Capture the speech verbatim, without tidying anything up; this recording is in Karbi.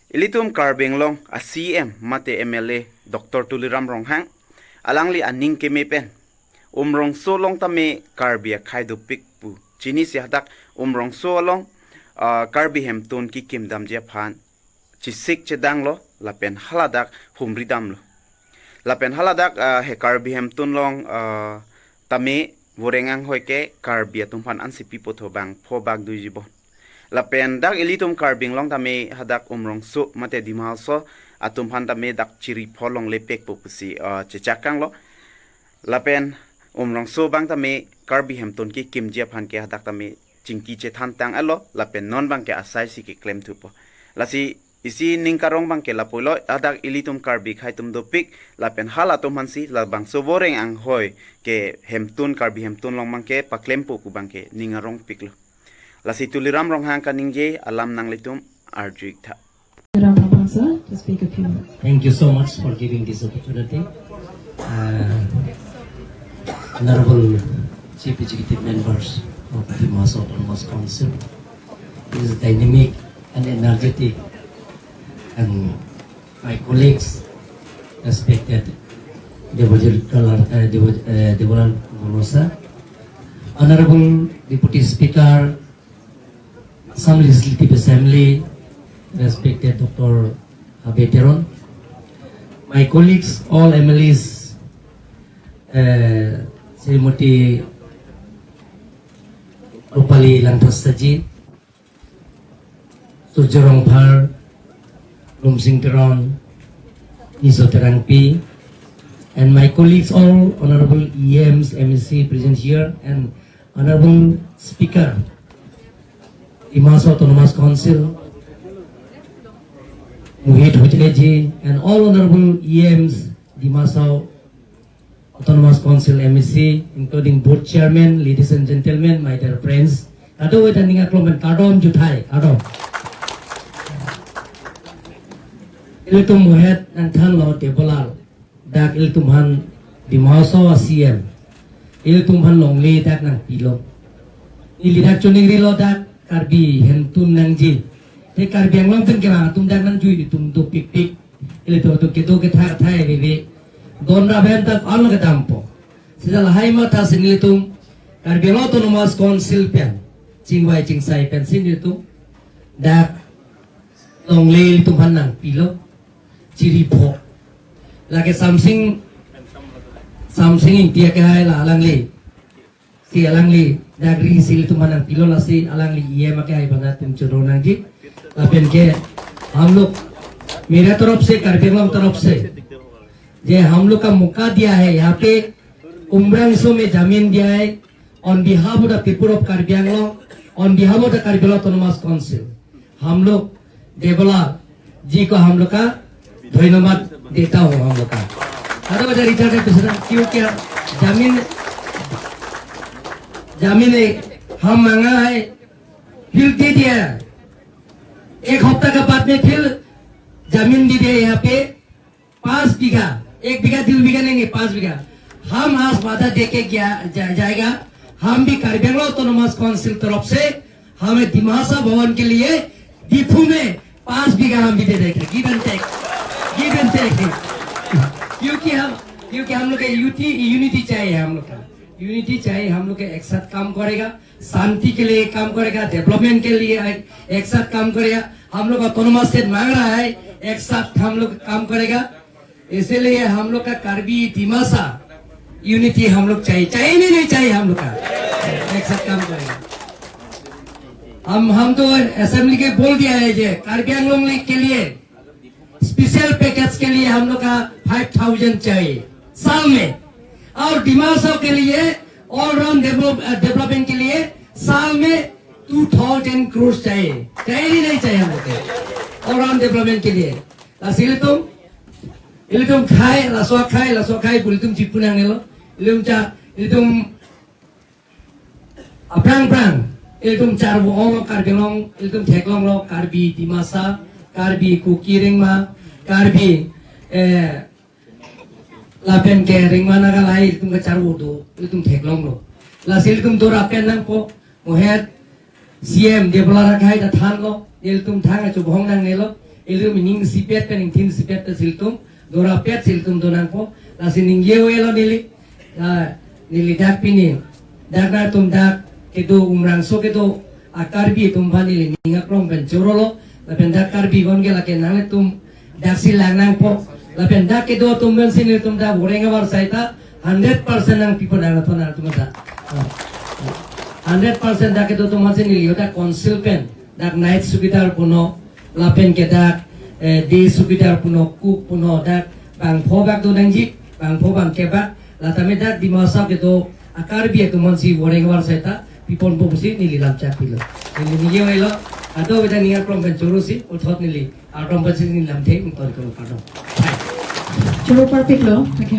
Ilitum Karbi Anglong a C M mate M L A Doctor Tuliram Ronghang, alangli aning keme pen Umrongso along tame Karbi akhei dopik pu chinisi hadak Umrongso along, ah, Karbi Hemtun kekim damji aphan chesik chedanglo lapen haladak humri damlo. Lapen haladak, ah, he Karbi Hemtun along, ah, tame voreng anghoi ke Karbi atum aphan ansi pipo tho bang pho bak duiji bon. Lapen dak ilitum Karbi Anglong tame hadak Umrongso mate Dima Hasao atum aphan tame dak chiri pho longle pekpo pusi, ah, chechak kanglo. Lapen Umrongso abang tame Karbi Hemtun kekimji aphan ke hadak tame chingki chethan tang-etlo, lapen non abang ke asai si keklem thupo. Lasi isi ning karong abang ke lapulo, hadak ilitum Karbi akhei atum dopik, lapen halatum aphansi labangso voreng anghoi ke Hemtun, Karbi Hemtun along abang ke paklempo pu abang ke ning arongpiklo. Lasi Tuliram Ronghang kaningje alam nanglitum arju-ik tha. Ram Ronghang sir to speak a few words. Thank you so much for giving this opportunity. Uh, Honorable Chief Executive Members of Dima Hasao Autonomous Council, this is dynamic and energetic, and my colleagues, respected Debojit Kalar, uh, Debo-, uh, Debolal Gorlosa, Honorable Deputy Speaker, Assam Legislative Assembly, respected Doctor Habe Teron, my colleagues, all M L As, uh, Srimati Rupali Langthasa ji, Surjya Rongphar, Lumsing Teron, Niso Terangpi, and my colleagues, all honorable E Ms, M A C present here, and Honorable Speaker, Dima Hasao Autonomous Council, Mohit Hojai ji, and all honorable E Ms, Dima Hasao Autonomous Council M A C, including board chairman, ladies and gentlemen, my dear friends, kado weta ning aklong pen kardom juthai, kardom. Ilitum mohet nangthanlo Debolal, dak ilitum aphan Dima Hasao a C M, ilitum aphan longle dak nangpilo. Ili dak choningrilo dak Karbi Hemtun nangji. Te Karbi Anglong pen kevang atum dak nangjui itum dopikpik. Ilitum atum kedo kethak thai veve. Don rap hem dak alo kedampo. Sita lahai matha si nelitum Karbi Anglong Autonomous Council pen chingvai chingsai pensi nelitum dak longle ilitum aphan nangpilo. Chiri pho. Lake Samsing, Samsing Ingti akehai la alangli. Si alangli dak ri si ilitum aphan nangpilo, lasi alangli E M akehai aphan atum chodo nangji. Lapen ke हम लोग, मेरे तरफ से, Karbi Anglong तरफ से, ये हम लोग का मौका दिया है, यहाँ पे उमरांगसो में जमीन दिया है, on behalf of the people of Karbi Anglong, on behalf of the Karbi Anglong Autonomous Council, हम लोग देबोला जी को हम लोग का धन्यवाद देता हूँ हम लोग का। अरे बजा रिचार्ड है पिछड़ा, क्योंकि जमीन, जमीन है, हम मांगा है, फिर दे दिया। एक हफ्ता के बाद में फिर जमीन दे दिया यहाँ पे, पाँच बीघा, एक बीघा, दो बीघा नहीं, नहीं, पाँच बीघा। हम आज वादा देके गया, जा, जाएगा, हम भी कार्बी आंगलोंग ऑटोनोमस काउंसिल तरफ से हमें दिमासा भवन के लिए दीफू में पाँच बीघा हम भी दे देंगे। Give and take, give and take। क्योंकि हम, क्योंकि हम लोग का यूटी-, यूनिटी चाहिए हम लोग का, यूनिटी चाहिए हम लोग का, एक साथ काम करेगा, शांति के लिए काम करेगा, डेवलपमेंट के लिए एक, एक साथ काम करेगा। हम लोग ऑटोनोमस स्टेट मांग रहा है, एक साथ हम लोग काम करेगा। इसीलिए हम लोग का कार्बी दिमासा यूनिटी हम लोग चाहिए, चाहिए नहीं, नहीं चाहिए हम लोग का, एक साथ काम करेगा। हम, हम तो असेंबली के बोल दिया है जे कार्बी आंगलोंग के लिए स्पेशल पैकेज के लिए हम लोग का फाइव थाउजेंड चाहिए साल में, और दिमासा के लिए ऑल राउंड डेवलप, डेवलपमेंट के लिए साल में टू थाउजेंड करोड़ चाहिए, चाहिए नहीं चाहिए हम लोग को ऑल राउंड डेवलपमेंट के लिए। Lasi ilitum, ilitum khai, laso akhai, laso akhai pu ilitum chipu nangnelo. Ilitum cha, ilitum aphrang-phrang, ilitum charvo-ong Karbi Anglong, ilitum theklonglo, Karbi Dimasa, Karbi Kuki Rengma, Karbi, eh, lapen ke Rengma Naga lahai ilitum kacharvo do, ilitum theklonglo. Lasi ilitum dorap pen nangpo, mohet, C M Debolal akhai ta thanlo, ilitum thang achu bohong nangnelo, Ilitum ning isipet pen, ingthin isipet pen si ilitum dorapet si ilitum donangpo. Lasi ningje-elo neli. Ah, neli dak pini, dak nangtum dak kedo, Umrangso kedo a-Karbi atum aphan neli ning aklong pen chorolo. Lapen dak Karbi Anglong ke lake nanglitum daksi lang nangpo. Lapen dak kedo atum pensi nelitum dak voreng avar seta hundred percent nangpipo nangtum, nangtum dak. Ah. Hundred percent dak kedo atum pensi neli yo dak council pen dak night chowkidar punon, lapen ke dak, eh, day chowkidar punon, cook punon, dak bangpho bak donangji, bangpho bangkep bak, la tame dak Dima Hasao kedo a-Karbi atum aphansi voreng avar seta piponpo pusi neli lamchak pilo. Neli ningje-elo, ado beda ning aklong pen chorosi, puthot neli aklong pensi neli lamthe ington karo, pardon. Choro parpiklo, okay.